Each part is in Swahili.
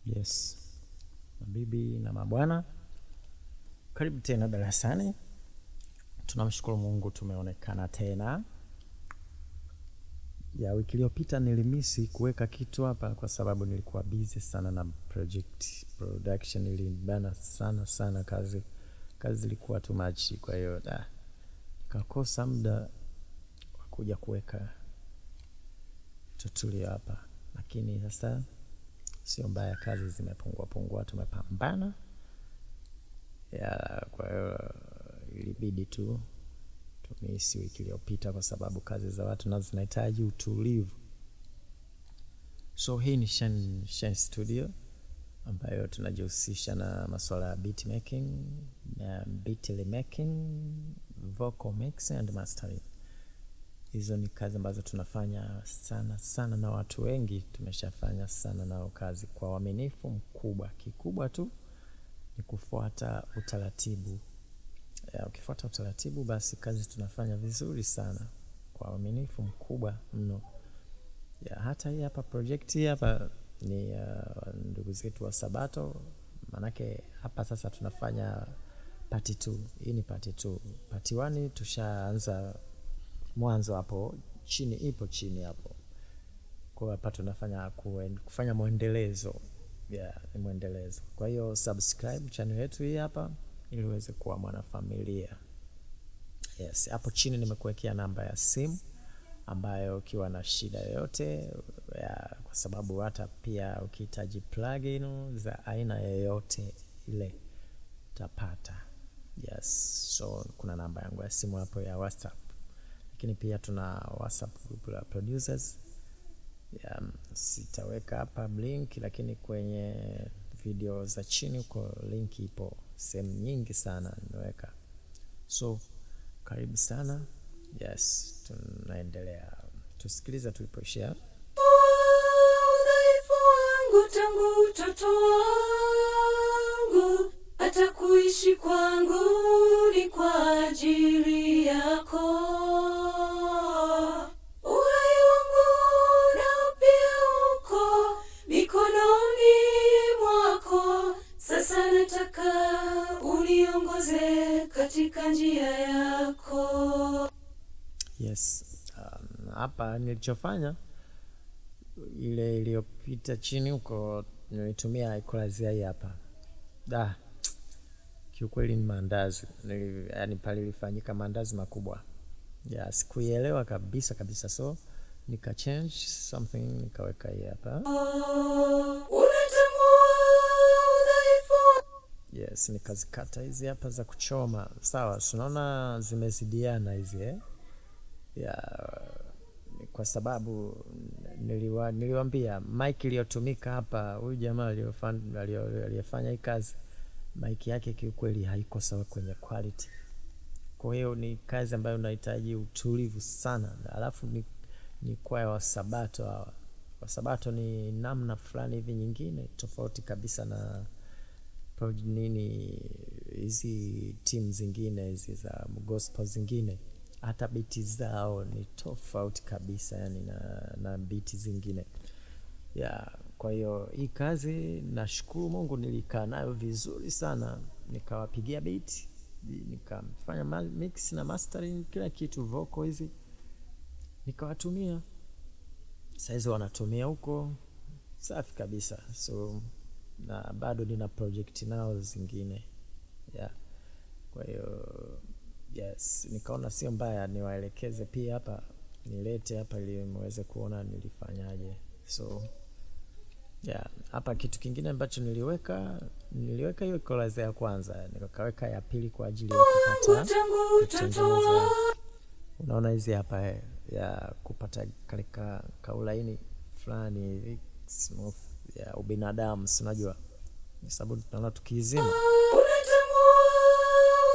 Yes, mabibi na mabwana, karibu tena darasani. Tunamshukuru Mungu tumeonekana tena. Ya wiki iliyopita nilimisi kuweka kitu hapa kwa sababu nilikuwa busy sana na project production, ilinibana sana sana, kazi ilikuwa too much, kwa hiyo nikakosa muda wa kuja kuweka tutorial hapa, lakini sasa sio mbaya, kazi zimepungua pungua, tumepambana ya, kwa hiyo ilibidi tu tumisi wiki iliyopita kwa sababu kazi za watu nazo zinahitaji utulivu. So hii ni Shen Studio ambayo tunajihusisha na masuala ya beat making, na beat making, vocal mixing and mastering. Hizo ni kazi ambazo tunafanya sana sana na watu wengi tumeshafanya sana nao kazi kwa uaminifu mkubwa. Kikubwa tu ni kufuata utaratibu. Ya, ukifuata utaratibu basi kazi tunafanya vizuri sana kwa uaminifu mkubwa mno. Ya, hata hii hapa project hii hapa ni ndugu zetu wa Sabato, manake hapa sasa tunafanya part 2. Hii ni part 2. Part 1 tushaanza mwanzo hapo chini, ipo chini hapo. Kwa hapa tunafanya kufanya mwendelezo. Yeah, ni mwendelezo. Kwa hiyo subscribe channel yetu hii hapa ili uweze kuwa mwanafamilia. Yes, hapo chini nimekuwekea namba ya simu ambayo ukiwa na shida yoyote ya, kwa sababu hata pia ukihitaji plugin za aina yoyote ile utapata. Yes, so kuna namba yangu ya simu hapo ya WhatsApp. Lakini pia tuna WhatsApp group la producers. Yeah, sitaweka hapa link, lakini kwenye video za chini huko link ipo sehemu nyingi sana nimeweka. So karibu sana. Yes, tunaendelea. Tusikilize tulipoishia. Udhaifu wangu tangu utoto wangu, hata kuishi kwangu ni kwa ajili yako. Uhai wangu nao pia uko mikononi mwako. Sasa nataka uniongoze katika njia yako. Yes, hapa nilichofanya ile iliyopita chini huko nilitumia equalizer hii hapa. Da, kiukweli ni maandazi. Yani pale ilifanyika maandazi makubwa. Ya, sikuielewa kabisa kabisa, so nika change something nikaweka hii hapa. Unatambua udhaifu Yes, nikazikata hizi hapa za kuchoma. Sawa, tunaona zimezidiana hizi eh? Ya, kwa sababu niliwaambia mic iliyotumika hapa, huyu jamaa aliyefanya hii kazi, mic yake kiukweli haiko sawa kwenye quality. Kwa hiyo ni kazi ambayo unahitaji utulivu sana. Alafu ni kwaya wa Sabato hawa. Wa Sabato ni namna fulani hivi nyingine tofauti kabisa na nini hizi team zingine hizi za gospel zingine. Hata biti zao ni tofauti kabisa yani na biti zingine. Ya, kwa hiyo hii kazi nashukuru Mungu nilikaa nayo vizuri sana, nikawapigia beat, nikafanya mix na mastering, kila kitu, vocal hizi nikawatumia. Saizi wanatumia huko safi kabisa. So na bado nina project nao zingine. Yeah. Kwa hiyo yes, nikaona sio mbaya niwaelekeze pia hapa, nilete hapa ili muweze kuona nilifanyaje. So yeah, hapa kitu kingine ambacho niliweka hiyo equalizer ya kwanza, nikaweka ya pili kwa ajili ya kupata tangu utoto kutengeneza. Unaona hizi hapa ya kupata katika kaulaini fulani hivi smooth ya ubinadamu, si unajua? Ni sababu tunaona tukiizima. Unatambua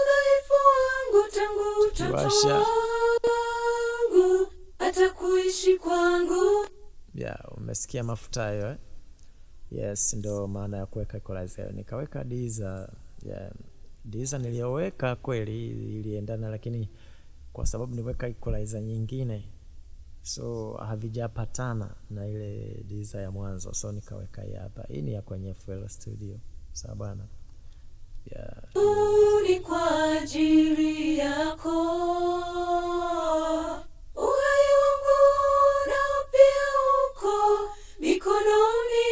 udhaifu wangu tangu utoto Tukiwasha. wangu, hata kuishi kwangu. Yeah, umesikia mafuta hayo eh? Yes, ndo maana ya kuweka equalizer. Nikaweka de-esser. Yeah, de-esser niliyoweka kweli iliendana, lakini kwa sababu niweka equalizer nyingine So havijapatana na ile design ya mwanzo, so nikaweka hii hapa. Hii ni ya kwenye FL Studio, sawa bwana. Yeah. Ni kwa ajili yako. Uhai wangu nao pia uko mikononi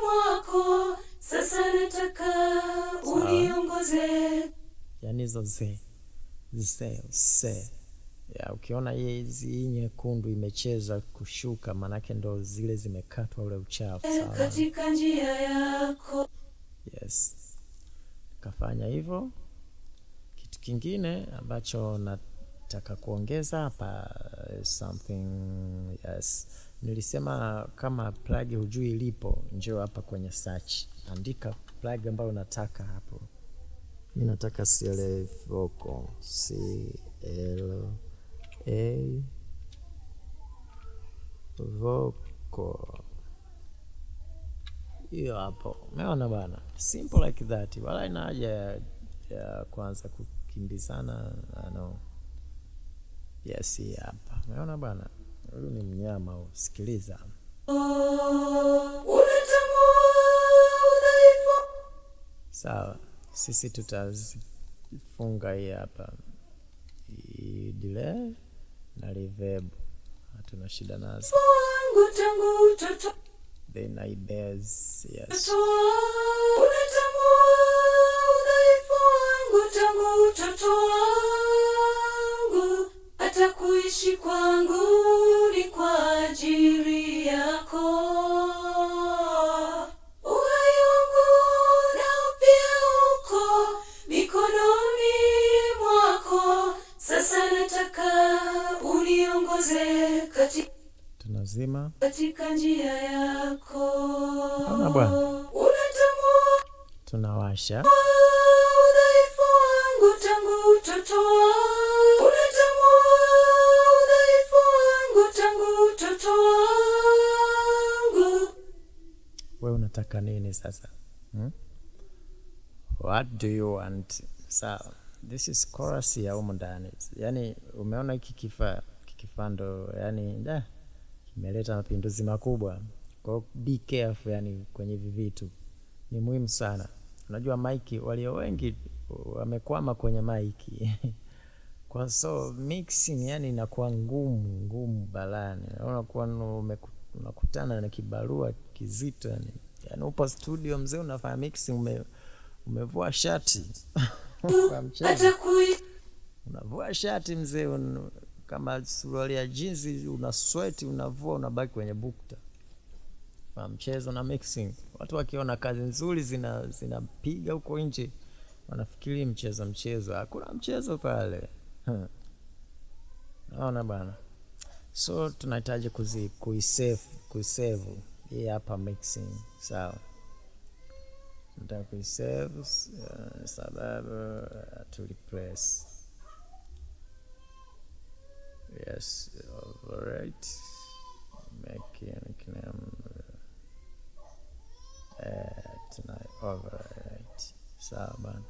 mwako. Sasa nataka uniongoze. Yani hizo ze ze se ya, ukiona hii nyekundu imecheza kushuka, manake ndo zile zimekatwa ule uchafu. Sawa. Katika njia yako. Yes, kafanya hivyo. Kitu kingine ambacho nataka kuongeza hapa something, yes, nilisema kama plug hujui ilipo, njoo hapa kwenye search, andika plug ambayo unataka hapo. Mimi nataka CLA Vocal, CLA Vocal, hiyo hapo. Umeona bana, simple like that, wala ina haja ya kuanza kukimbizana. No. Yes, hii hapa. Umeona bana, huyu ni mnyama huyu, sikiliza. Unatambua udhaifu. Sawa, sisi tutazifunga hii hapa, hii delay na reverb, hatuna shida nazo. Wangu tangu utoto. Then I bass, yes. Unatambua udhaifu wangu tangu utoto wangu, hata kuishi kwangu ni kwa ajili yako. Uhai wangu nao pia uko mikononi mwako. Sasa nataka uniongoze Tunazima katika njia yako. Hapana bwana. Unatambua tunawasha. udhaifu wangu tangu utoto wangu. Unatambua udhaifu wangu tangu utoto wangu. We unataka nini sasa? What do you want? Sawa, this is chorus ya humu ndani. Yani umeona hiki kifaa, kifaa ndo yani da kimeleta mapinduzi makubwa. Kwa hiyo be careful, yani kwenye hivi vitu ni muhimu sana. Unajua mic, walio wengi wamekwama kwenye mic. Kwa so mixing yani inakuwa ngumu ngumu balani. Unakuwa unakutana na kibarua kizito yani. Yani upo studio mzee, unafanya mixing, umevua shati. Kwa mchezo. Hata kui Unavua shati mzee, kama suruali ya jeans una sweat, unavua, unabaki kwenye bukta. Kwa mchezo na mixing, watu wakiona kazi nzuri zinapiga huko nje wanafikiri mchezo mchezo. Hakuna mchezo pale. Naona bana. So tunahitaji kuisave hii hapa mixing. Sawa, nataka kuisave sababu to replace. Yes, alright. Make nickname tonight overwrite. Sawa bana.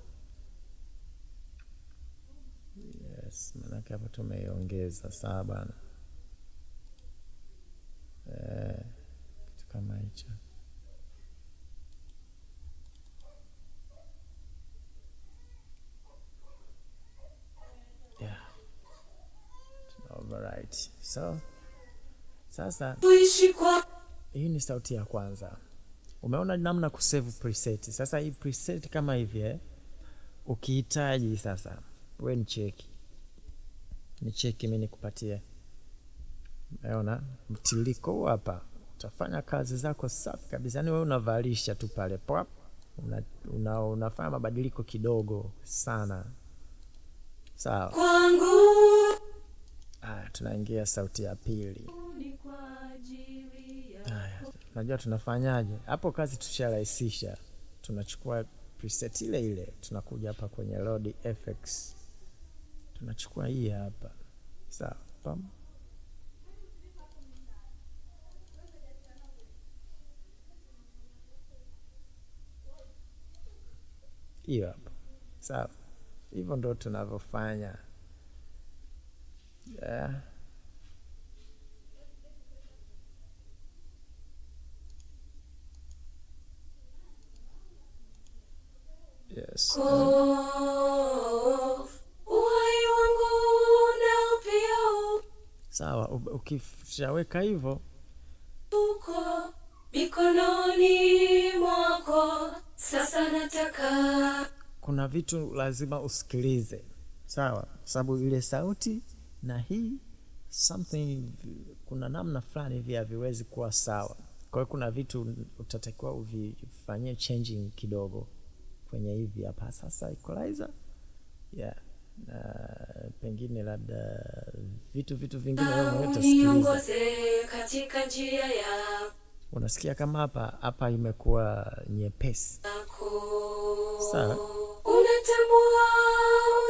Yes, manake hapa tumeiongeza. Sawa bana. Kitu kama hicho. Yeah. Overwrite. So sasa kuishi kwa hii ni sauti ya kwanza. Umeona namna kusave preset. Sasa hii preset kama hivi ukihitaji sasa wewe nicheki. Nicheki mimi nikupatie. Umeona mtiririko hapa. Utafanya kazi zako safi kabisa. Yaani wewe unavalisha tu pale pop. Unafanya mabadiliko kidogo sana. Sawa. Kwangu. Haya, tunaingia sauti ya pili. Haya, najua tunafanyaje. Hapo kazi tusharahisisha. Tunachukua preset ile ile, tunakuja hapa kwenye load effects. Tunachukua hii hapa. Sawa. Pam. Hiyo hapa. Sawa. Hivyo ndo tunavyofanya. Yeah. Yes. Uhai wangu nao pia Sawa, ukishaweka hivyo uko mikononi mwako. Sasa nataka kuna vitu lazima usikilize, sawa, sababu ile sauti na hii something, kuna namna fulani hivi haviwezi kuwa sawa. Kwa hiyo kuna vitu utatakiwa uvifanyie changing kidogo kwenye hivi hapa. Sasa equalizer, yeah, na pengine labda vitu vingine wewe mwenyewe utasikiliza. Uniongoze katika njia yako. Unasikia kama hapa imekuwa nyepesi. Sawa. Unatambua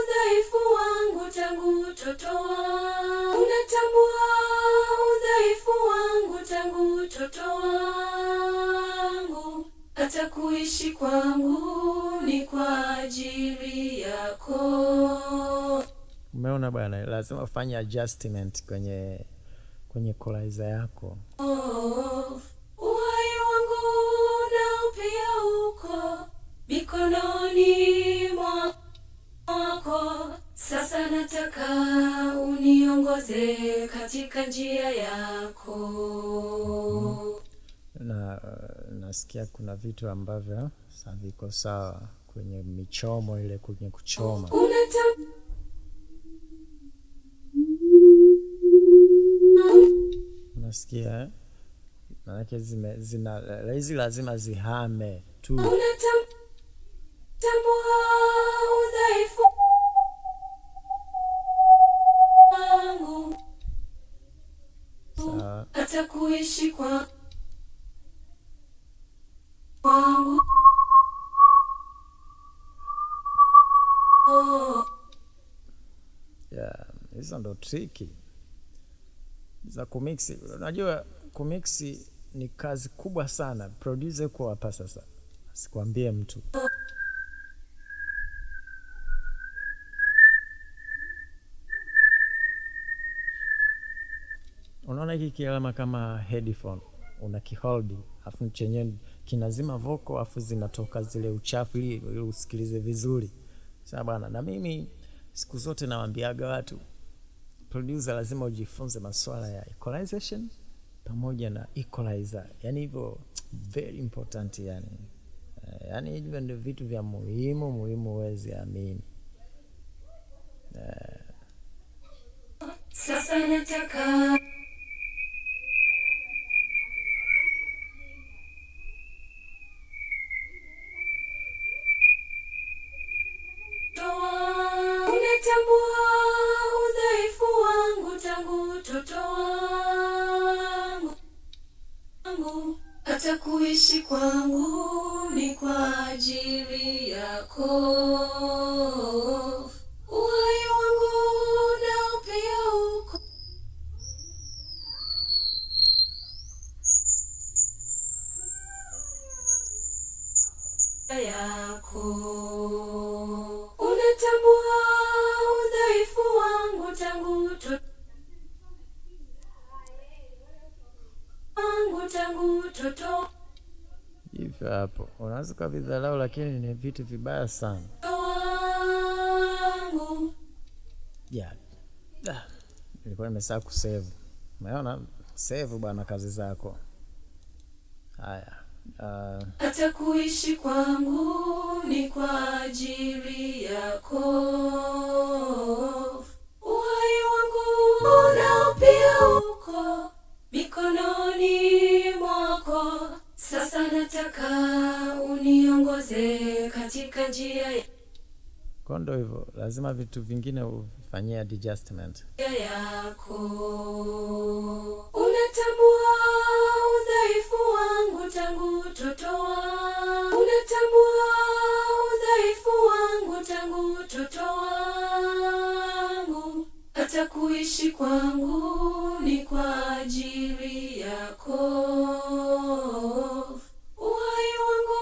udhaifu wangu tangu utoto wangu. Unatambua udhaifu wangu tangu utoto wangu. Hata kuishi kwangu ni kwa ajili yako. Umeona bwana, lazima ufanye adjustment kwenye equalizer yako. Uhai wangu nao pia uko mikononi mwako. Sasa nataka uniongoze katika njia yako. Na nasikia kuna vitu ambavyo haviko sawa kwenye michomo ile, kwenye kuchoma. Unasikia eh? Maanake hizi lazima zihame tu. Unatambua udhaifu wangu. Sawa. Hata kuishi kwangu. Yeah, hizo ndo triki za kumixi. Unajua kumixi ni kazi kubwa sana. Producer yuko hapa sasa, sikwambie mtu. Unaona hiki kialama kama headphone unakihold, afu chenye kinazima vocal, afu zinatoka zile uchafu ili usikilize vizuri. Sawa bwana, na mimi siku zote nawaambiaga watu, producer lazima ujifunze masuala ya equalization pamoja na equalizer. Yani hivyo very important yani. Yani hivyo ndio vitu vya muhimu huwezi amini. Sasa nataka Unatambua udhaifu wangu tangu utoto wangu. Hata kuishi kwangu ni kwa ajili yako. Uhai wangu nao pia uko yako. Unatambua udhaifu wangu tangu utoto Hivyo hapo unaweza kuvidharau, lakini ni vitu vibaya sana. wangu. Yeah. Nilikuwa nimesahau kusave. Umeona? Save bwana kazi zako. Haya. Hata kuishi kwangu ni kwa ajili yako. Uhai wangu nao pia uko mikononi mwako. Sasa nataka uniongoze katika njia Kwa ndo hivyo, lazima vitu vingine ufanyie adjustment yako. Unatambua udhaifu wangu tangu utoto wangu. Unatambua udhaifu wangu tangu utoto wangu. Hata kuishi kwangu ni kwa ajili yako. Uhai wangu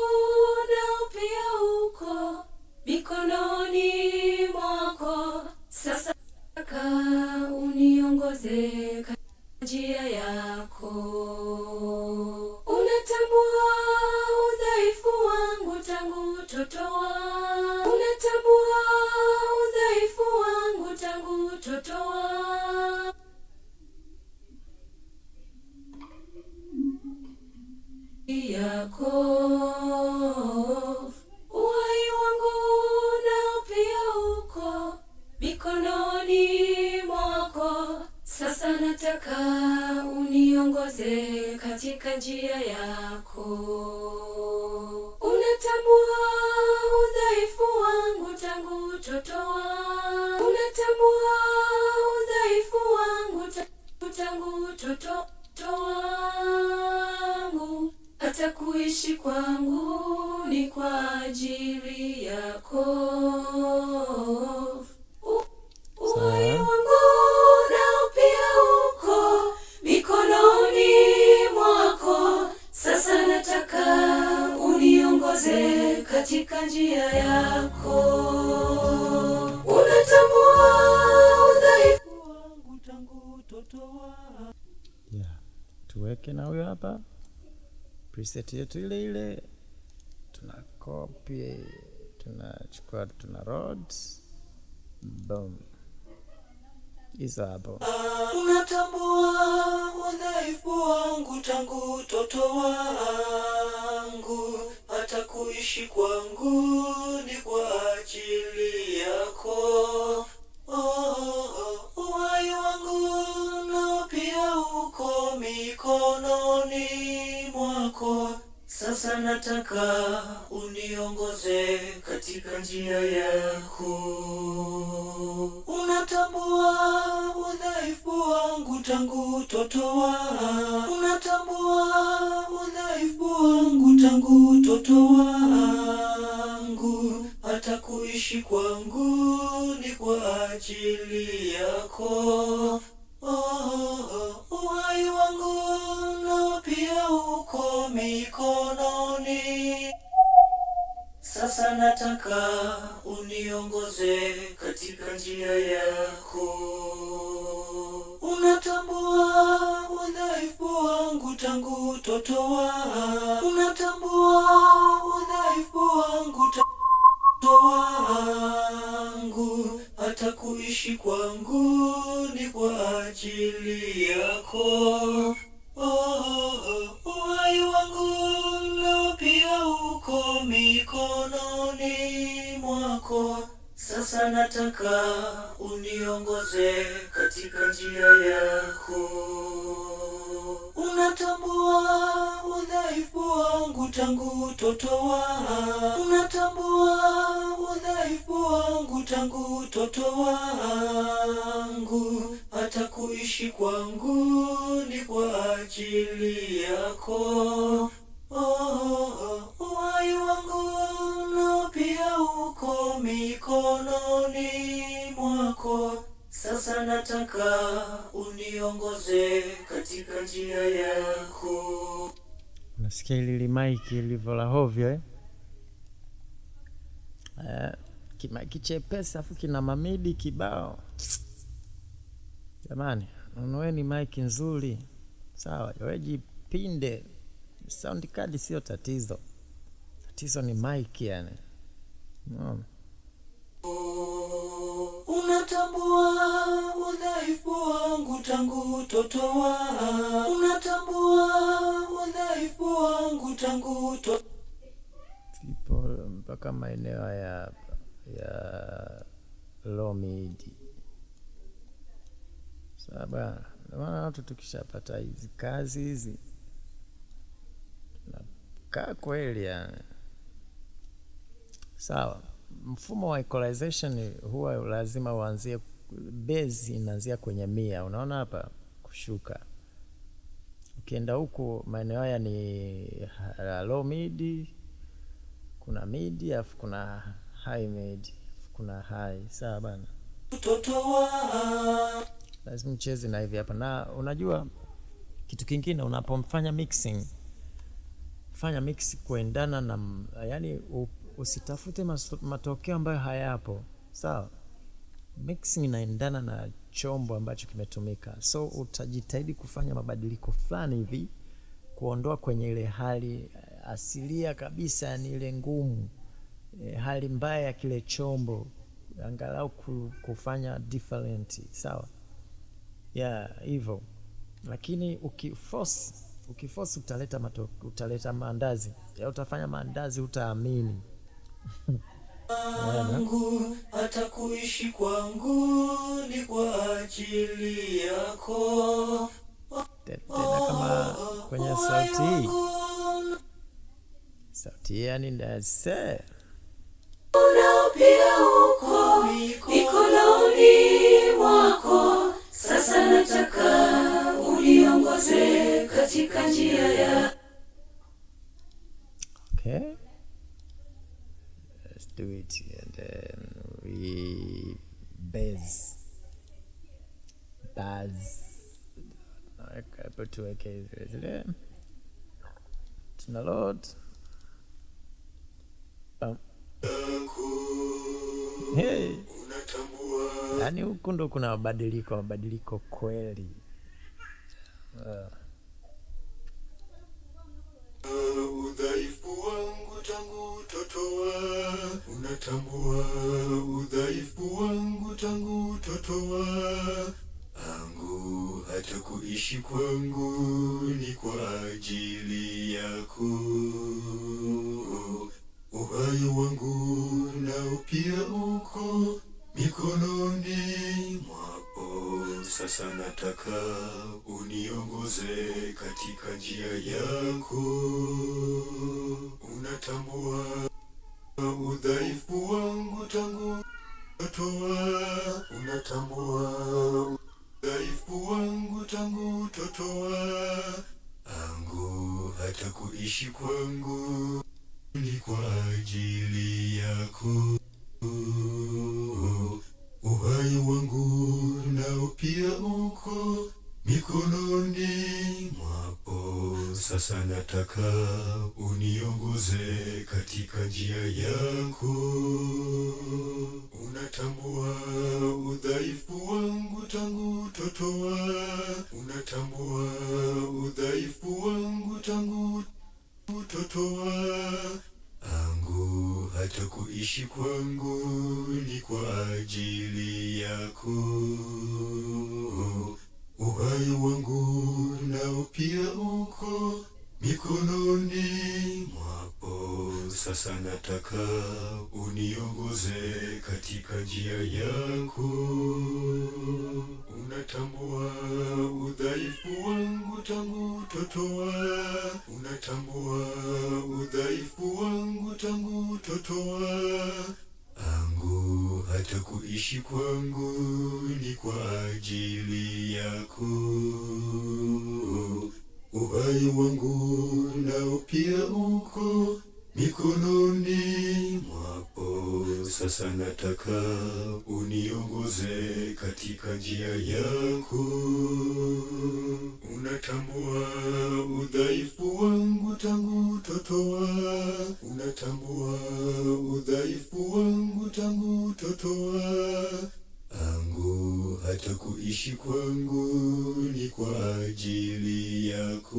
nao pia uko mikononi mwako. Sasa uniongoze njia yako. Uhai wangu nao pia uko mikononi mwako. Sasa nataka uniongoze katika njia yako. Unatambua udhaifu wangu tangu utoto wangu. Unatambua udhaifu wangu tangu utoto wangu. Hata kuishi kwangu ni kwa ajili yako. Uhai wangu nao pia uko mikononi mwako. Sasa nataka uniongoze katika njia yako. Unatambua udhaifu wangu tangu utoto wangu. Yeah. Tuweke na huyo hapa preset yetu ile ile, tuna copy, tunachukua, tuna Rhodes, boom, hizo hapo. Unatambua udhaifu wangu tangu utoto wangu, hata kuishi kwangu ni kwa ajili yako. Oh, uhai wangu nao pia uko mikononi mwako. Sasa nataka uniongoze katika njia yako. Unatambua udhaifu wangu tangu utoto wangu. Unatambua udhaifu wangu tangu utoto wangu. Hata kuishi kwangu ni kwa ajili yako. Oh, uhai wangu nao pia uko mikononi. Sasa nataka uniongoze katika njia yako. Unatambua udhaifu wangu tangu utoto wangu. Unatambua udhaifu wangu utoto wangu. Hata kuishi kwangu ni kwa ajili yako. Oh, uhai wangu nao pia uko mikononi mwako. Sasa nataka uniongoze katika njia yako. Unatambua udhaifu wangu tangu utoto wangu. Unatambua udhaifu wangu tangu utoto wangu. Hata kuishi kwangu ni kwa ajili yako. Oh, uhai wangu nao pia uko mikononi mwako. Sasa nataka uniongoze katika njia yako. Unasikia hili mic ilivyo la hovyo, eh? Kimic chepesi afu kina mamidi kibao. Jamani, nunueni mic nzuri. Sawa, wewe jipinde. Sound card sio tatizo. Tatizo ni mic yani. Unaona? Unatambua udhaifu wangu tangu utoto wangu. Unatambua udhaifu wangu tangu utoto. Ipo mpaka maeneo ya low mid. Sawa bwana. Ndio maana watu tukishapata hizi kazi hizi tunakaa kweli yani. Sawa. Mfumo wa equalization huwa lazima uanzie, base inaanzia kwenye 100. Unaona hapa kushuka. Ukienda huku maeneo haya ni low mid, kuna mid, alafu kuna high mid, alafu kuna high. Sawa bana. Utoto wangu. Lazima ucheze na hivi hapa. Na unajua kitu kingine, unapomfanya mixing, fanya mix kuendana na, yani usitafute matokeo ambayo hayapo. Sawa? Mixing inaendana na chombo ambacho kimetumika. So utajitahidi kufanya mabadiliko fulani hivi kuondoa kwenye ile hali asilia kabisa, yani ile ngumu, hali mbaya ya kile chombo, angalau kufanya different. Sawa? Yeah, hivyo. Lakini ukiforce Ukiforce utaleta utaleta maandazi. Ya utafanya maandazi utaamini. Wangu hata kuishi kwangu ni kwa ajili yako. Tena kama kwenye sauti hii. Sauti hii yani ndase. Nao pia uko mikononi mwako. Sasa nataka uniongoze katika njia ya Okay. Let's do it and then we bass. Bass. Naweka hapo tuweke zile zile. Tuna load. Bam. Hey. Yaani huku ndo kuna mabadiliko, mabadiliko kweli. Udhaifu wangu tangu utoto unatambua udhaifu wangu tangu utoto wangu, hata kuishi kwangu ni kwa ajili yako. Uhai wangu nao pia uko mikononi mwako. Sasa nataka uniongoze katika njia yako. Unatambua udhaifu wangu tangu utoto, unatambua udhaifu wangu tangu utoto wangu, hata kuishi kwangu ni kwa ajili yako. Uhai wangu nao pia uko mikononi mwako. Sasa nataka uniongoze katika njia yako. Unatambua udhaifu wangu tangu utoto, unatambua udhaifu wangu tangu utoto wangu, hata kuishi kwangu ni kwa ajili yako. Uhai wangu nao pia uko mikononi mwako. Sasa nataka uniongoze katika njia yako. Unatambua udhaifu wangu tangu utoto, unatambua udhaifu wangu tangu utoto wangu, hata kuishi kwangu ni kwa ajili yako. Uhai wangu nao pia uko mikononi mwako. Sasa nataka uniongoze katika njia yako. Unatambua udhaifu wangu tangu utoto, unatambua udhaifu wangu tangu utoto wangu, hata kuishi kwangu ni kwa ajili yako.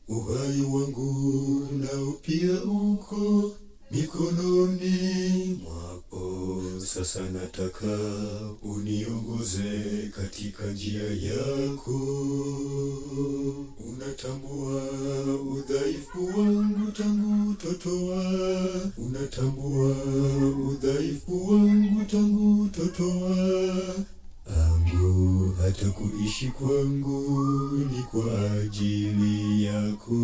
Uhai wangu nao pia uko mikononi mwako. Sasa nataka uniongoze katika njia yako. Unatambua udhaifu wangu tangu utoto, unatambua udhaifu wangu tangu utoto wangu, hata kuishi kwangu ni kwa ajili yako.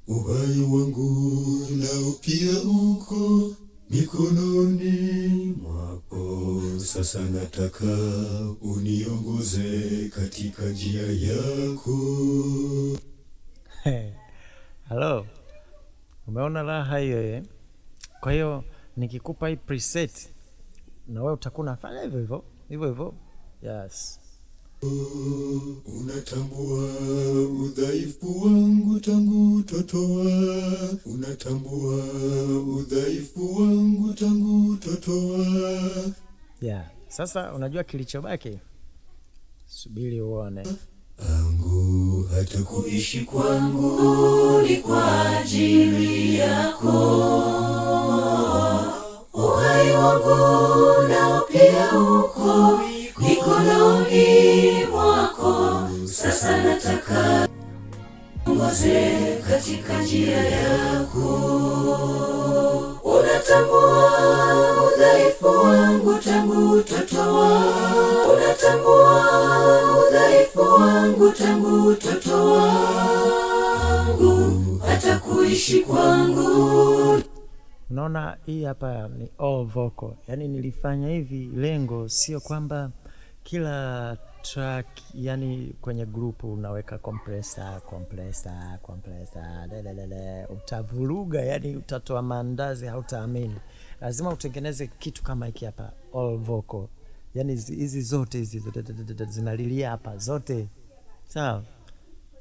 Uhai wangu nao pia uko mikononi mwako. Sasa nataka uniongoze katika njia yako. Halo, umeona raha hiyo eh? Kwa hiyo nikikupa hii preset na wewe utakuwa unafanya hivyo hivyo hivyo hivyo. Yes. Unatambua udhaifu wangu tangu utoto, unatambua udhaifu wangu tangu utoto. Yeah. Sasa unajua kilichobaki? Subiri uone. Angu hata kuishi kwangu ni kwa ajili yako. Uhai wangu nao pia uko mikononi mwako. Sasa nataka ongoze katika njia yako. Unatambua udhaifu wangu tangu utoto wangu. Unatambua udhaifu wangu tangu utoto wangu, hata kuishi kwangu. Unaona hii hapa ni all vocal. Yani nilifanya hivi, lengo sio kwamba kila track, yani kwenye group unaweka compressor, compressor, compressor, lelelele, utavuruga, yani utatoa maandazi, hautaamini. Lazima utengeneze kitu kama hiki hapa, all vocal. Yani hizi zote hizi zinalilia hapa zote, sawa?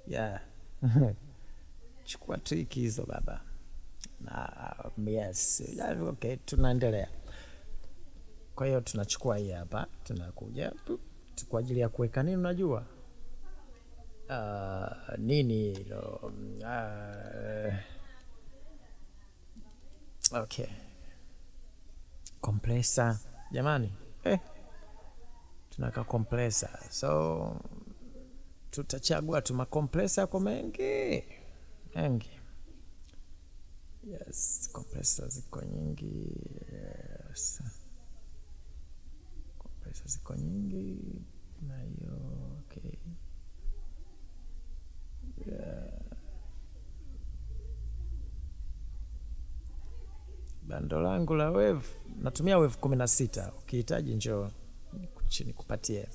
Yeah. Chukua trick hizo baba. Na, yes. Okay, tunaendelea. Kwa hiyo tunachukua hii hapa, tunakuja kwa ajili ya kuweka nini, unajua? Nini hilo? Okay. Compressor. Jamani, tunaweka compressor. So tutachagua tu makompressor yako mengi. Mengi. Yes, compressor ziko nyingi. Yes. Compressor ziko nyingi na hiyo okay. Yeah. Bando langu la wave, natumia wave 16. Ukihitaji njoo chini kupatie.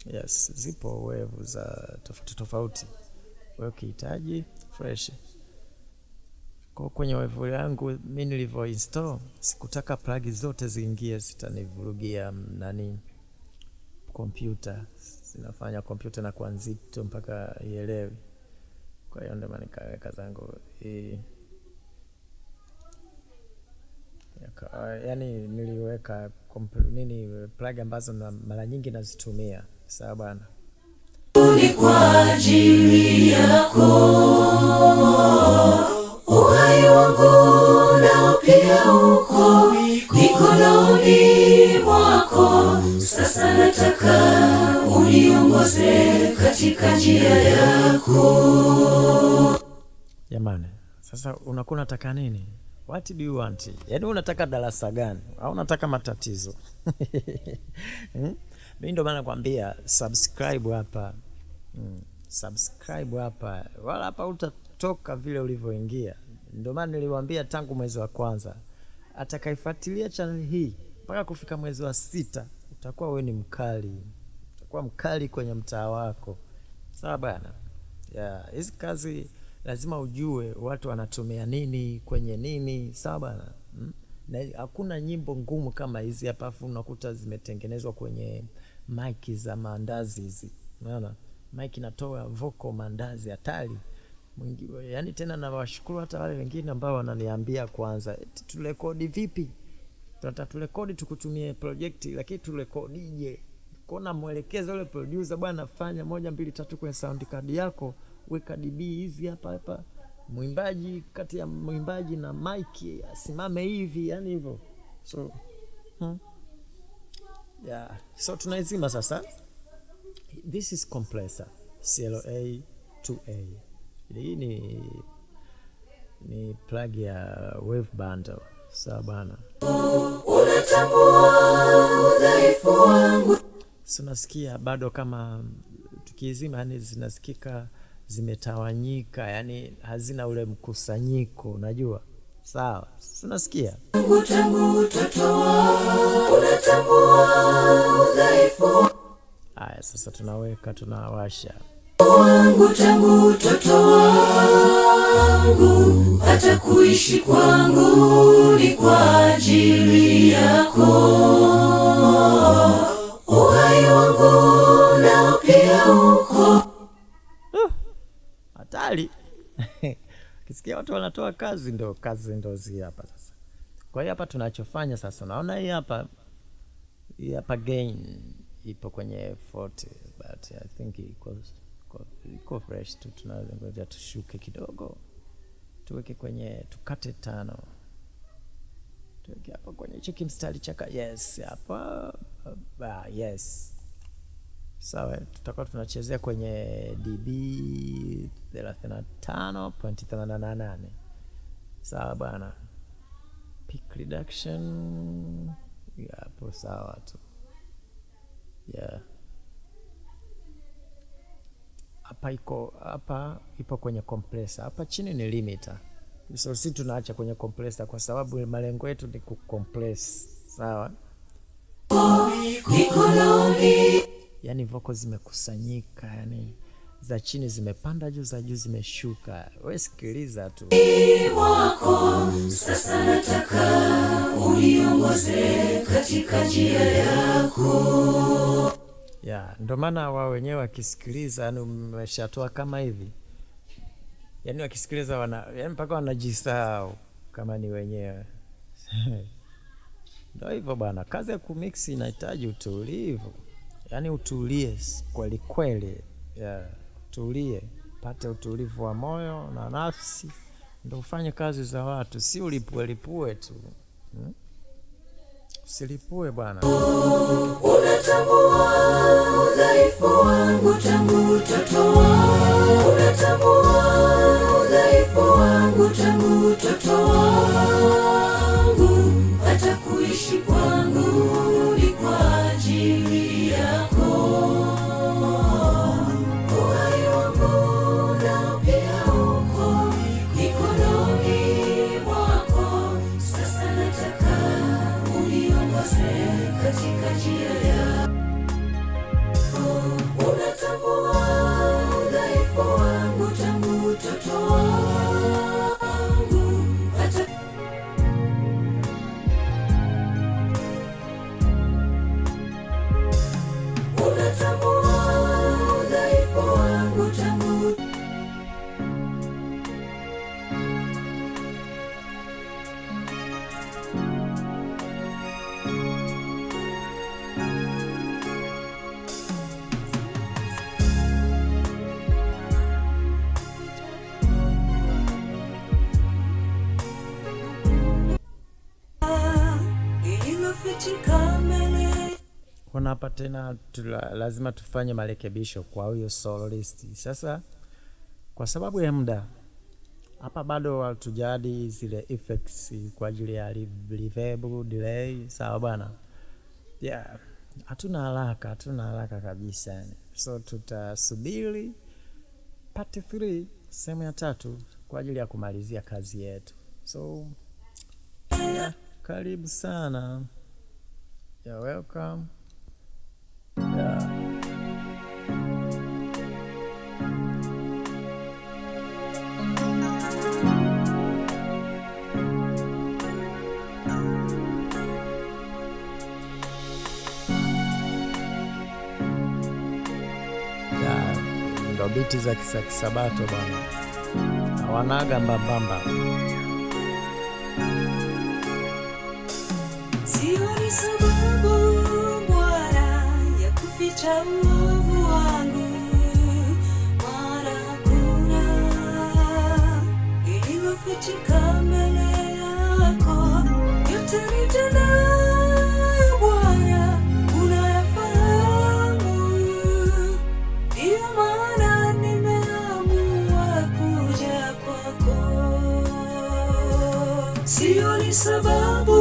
Yes, zipo wave za tofauti tofauti. Wewe ukihitaji fresh. Kwa kwenye wave yangu mimi nilivyo install, sikutaka plug zote ziingie, zitanivurugia nani kompyuta. Zinafanya kompyuta na kuwa nzito mpaka ielewe. Kwa hiyo ndio maana nikaweka zangu hii. Yani niliweka nini plug ambazo na mara nyingi nazitumia. Sawa bwana. Ni kwa ajili yako. Uhai wangu nao pia uko mikononi mwako. Sasa nataka uniongoze katika njia yako. Jamani, sasa unakuwa unataka nini? What do you want? Yaani unataka darasa gani? Au unataka matatizo? Mimi ndio maana nakwambia subscribe hapa. Subscribe hapa. Wala hapa utatoka vile ulivyoingia. Ndio maana niliwaambia tangu mwezi wa kwanza, atakaifuatilia channel hii mpaka kufika mwezi wa 6 utakuwa wewe ni mkali. Utakuwa mkali kwenye mtaa wako. Sawa bwana? Yeah, hizi kazi lazima ujue watu wanatumia nini kwenye nini, sawa bwana? Na hakuna nyimbo ngumu kama hizi hapa, afu unakuta zimetengenezwa kwenye mic za maandazi hizi. Unaona? Mic inatoa vocal maandazi hatari. Yani tena nawashukuru hata wale wengine ambao wananiambia kwanza, eti turekodi vipi? Tunataka turekodi tukutumie project, lakini turekodije? Kona mwelekezo yule producer, bwana fanya 1 2 3 kwenye sound card yako, weka DB hizi hapa hapa. Mwimbaji kati ya mwimbaji na mic asimame hivi, yani hivyo. So yeah, so tunaizima sasa. This is compressor CLA 2A. Hii ni plug ya wave bundle. Sawa bwana. Unatambua udhaifu wangu. So nasikia bado kama tukiizima, yani zinasikika zimetawanyika, yani hazina ule mkusanyiko, unajua. Sawa, so nasikia. Tangu utoto wangu unatambua udhaifu. Haya, sasa tunaweka, tunawasha. Wangu tangu utoto wangu, hata kuishi kwangu ni kwa ajili yako. Uhai wangu nao pia uko. Hatari. Kisikia watu wanatoa kazi, ndo kazi ndo zi hapa sasa. Kwa hiyo hapa tunachofanya sasa, unaona hii hapa, hii hapa gain ipo kwenye 40, but I think iko fresh tu. Tunangoja tushuke kidogo, tuweke kwenye, tukate 5, tuweke hapa kwenye hicho kimstari cha yes hapa, yes. Sawa, tutakuwa tunachezea kwenye dB 35.88. Sawa bwana. Peak reduction hapo sawa tu. Yeah. Hapa iko, hapa ipo kwenye compressor. Hapa chini ni limiter. So sisi tunaacha kwenye compressor kwa sababu malengo yetu ni kucompress. Sawa? Mikononi Yaani vocals zimekusanyika, yani za chini zimepanda juu, za juu zimeshuka. Wewe sikiliza tu. Mwako, sasa nataka uniongoze katika njia yako. Yeah, ndo maana wao wenyewe wakisikiliza, yani umeshatoa kama hivi, yani wakisikiliza wana, yani mpaka wanajisahau kama ni wenyewe. Ndo hivyo bwana, kazi ya kumix inahitaji utulivu, yani utulie kweli kweli. Yeah, utulie, pate utulivu wa moyo na nafsi, ndo ufanye kazi za watu, si ulipue lipue tu. Usilipue bwana. Unatambua udhaifu wangu tangu utoto wangu. Unatambua udhaifu wangu tangu utoto wangu. Hata kuishi kwangu ni kwa ajili yako. Uhai wangu nao pia uko mikononi mwako. Sasa nataka uniongoze katika njia yako. Unatambua udhaifu wangu tangu utoto wangu. Hata unatambua udhaifu wangu tangu. Lililofichika mbele. Kuna hapa tena lazima tufanye marekebisho kwa huyo soloist. Sasa kwa sababu ya muda hapa bado hatujaadi zile effects kwa ajili ya reverb, delay, sawa bwana. Yeah, hatuna haraka, hatuna haraka kabisa yani. So tutasubiri part 3, sehemu ya 3 kwa ajili ya kumalizia kazi yetu. So yeah, karibu sana. You're welcome. Yeah. Yeah, ndo biti za Kisabato bwana, hawanaga mbambamba. Sioni sababu Bwana ya kuficha uovu wangu, maana hakuna lililofichika mbele yako. Yote nitendayo Bwana unayafahamu, ndiyo maana nimeamua kuja kwako. Sioni sababu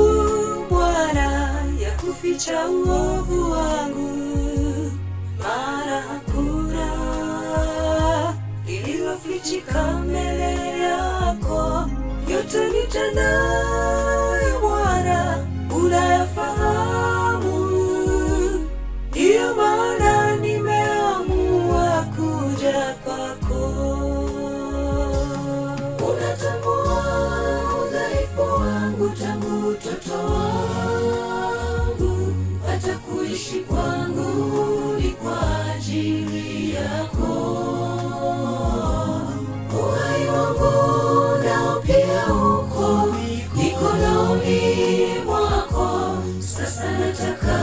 Bwana ya kuficha uovu wangu, maana hakuna lililofichika mbele yako. Yote nitendayo Bwana unayafahamu, ndiyo maana nimeamua kuja kwako. Unatambua udhaifu wangu tangu utoto wangu, hata kuishi kwangu ni kwa ajili yako. Uhai wangu nao pia uko mikononi mwako. Sasa nataka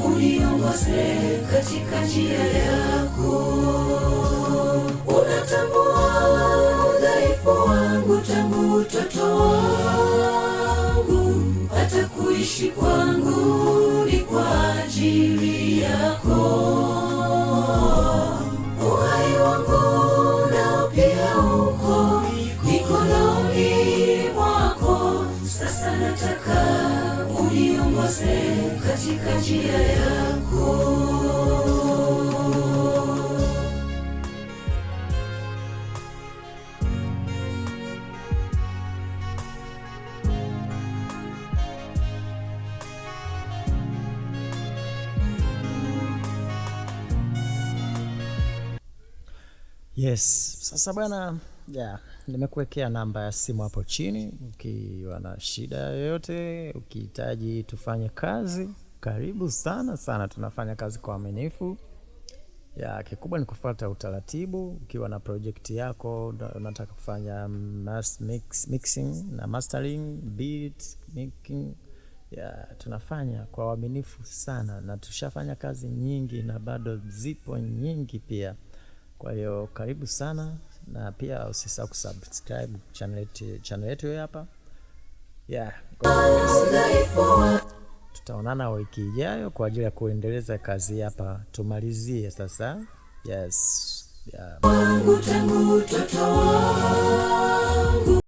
uniongoze katika njia yako. Unatambua udhaifu wangu tangu utoto wangu, hata kuishi kwangu ni kwa ajili yako. Niongoze katika njia yako. Yes, sasa bwana, yeah, nimekuwekea namba ya simu hapo chini. Ukiwa na shida yoyote, ukihitaji tufanye kazi, karibu sana sana, tunafanya kazi kwa uaminifu. Ya, kikubwa ni kufuata utaratibu. Ukiwa na project yako unataka kufanya mass mixing na mastering, beat making, ya, tunafanya kwa uaminifu sana na tushafanya kazi nyingi na bado zipo nyingi pia. Kwa hiyo karibu sana, na pia usisahau kusubscribe channel yetu hii hapa. Yeah, Udhaifu wangu tutaonana wiki ijayo kwa ajili ya kuendeleza kazi hapa, tumalizie sasa. Yes. Yeah. tangu utoto wangu.